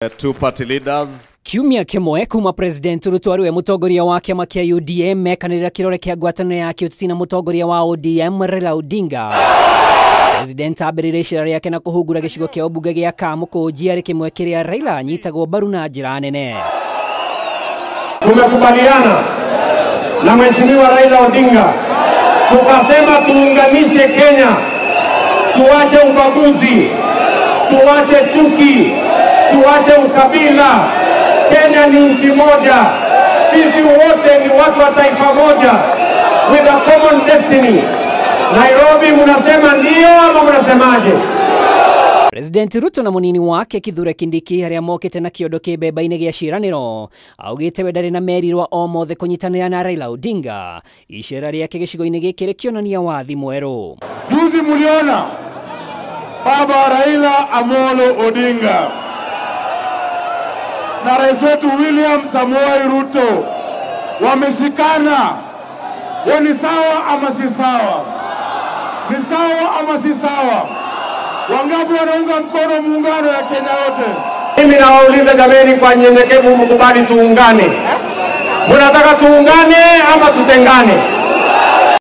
Two party leaders. Kiumia kĩmwe kuma President Ruto ariwe mũtongoria wa kĩama kĩa UDM mekanĩrĩra kĩrore kĩa ngwatanĩro ya kĩũteti na mũtongoria wa ODM Raila Odinga. President ambĩrĩirie icera rĩake na kũhungura gĩcigo kĩa ũmbunge gĩa Kamũkũnji arĩ kĩmwe kĩrĩa Raila anyitagwo mbaru na njĩra nene. Tumekubaliana na Mheshimiwa Raila Odinga tukasema tuunganishe Kenya, tuache ubaguzi, tuache chuki, tuache ukabila. Kenya ni nchi moja, sisi wote ni watu wa taifa moja, with a common destiny. Nairobi mnasema ndio ama mnasemaje? President Ruto na munini wake Kithure Kindiki arĩa mokĩte na kĩondo kĩmbemba-inĩ gĩa ciĩranĩro augĩte we ndarĩ na merirwa o mothe kũnyitanĩra na Raila Odinga. Icera rĩake gĩcigo-inĩ gĩkĩ rĩkĩonania wathi mwerũ. Juzi muliona Baba Raila Amolo Odinga na rais wetu William Samoei Ruto wameshikana. Hiyo ni sawa ama si sawa? Ni sawa ama si sawa? Wangapi wanaunga mkono muungano ya Kenya yote? Mimi nawauliza jameni, kwa nyenyekevu mkubali tuungane. Mnataka tuungane ama tutengane?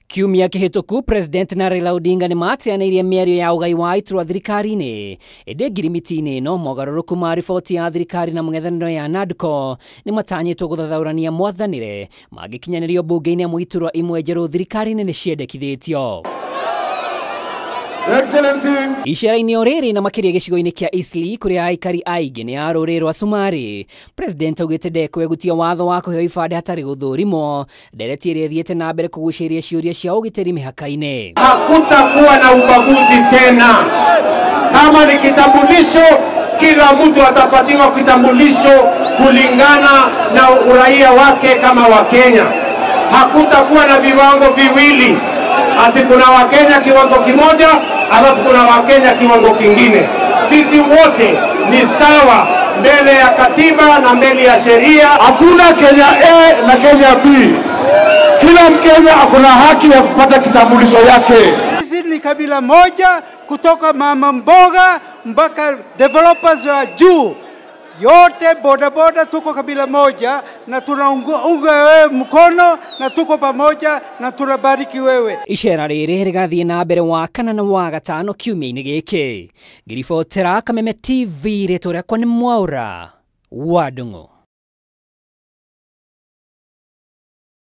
Kiumia kĩhĩtũku President na Raila Odinga nĩ mateanĩirie mĩario ya ũgai wa iturwa thirikari-inĩ. Ĩndĩ ngirimiti-inĩ ĩno mogarũrũku ma riboti ya thirikari na mũng'ethanĩro ya NADCO nĩ matanyĩtwo gũthathaũrania mwathanĩre mangĩkinyanĩrio mbunge-inĩ amu iturwa imwe njerũ thirikari-inĩ nĩ ciendekithĩtio. Excellency. Icera-inĩ o rĩrĩ na makĩria gĩcigo-inĩ kĩa Eastleigh kũrĩa aikari aingĩ nĩ a rũrĩrĩ rwa Somali, President augĩte ndekwegutia watho wa kũheo ibandĩ hatarĩ gũthũrimwo, ndereti ĩrĩa ĩthiĩte na mbere kũgucĩrĩria ciũria cia ũgitĩri mĩhaka-inĩ. Hakutakuwa na ubaguzi tena. Kama ni kitambulisho, kila mtu atapatiwa kitambulisho kulingana na uraia wake kama Wakenya. Hakutakuwa na viwango viwili, ati kuna Wakenya kiwango kimoja alafu kuna Wakenya kiwango kingine. Sisi wote ni sawa mbele ya katiba na mbele ya sheria. Hakuna Kenya A na Kenya B. Kila Mkenya akona haki ya kupata kitambulisho yake. Sisi ni kabila moja kutoka mama mboga mpaka developers wa juu. Yote boda boda tuko kabila moja na tunaunga wewe mkono na tuko pamoja na tunabariki wewe. Icera rĩrĩ rĩgathiĩ na mbere wa kana na wa gatano kiumia-inĩ gĩkĩ. Ngĩribotera Kameme TV, rĩtwa rĩakwa nĩ Mwaura wa Ndung'u.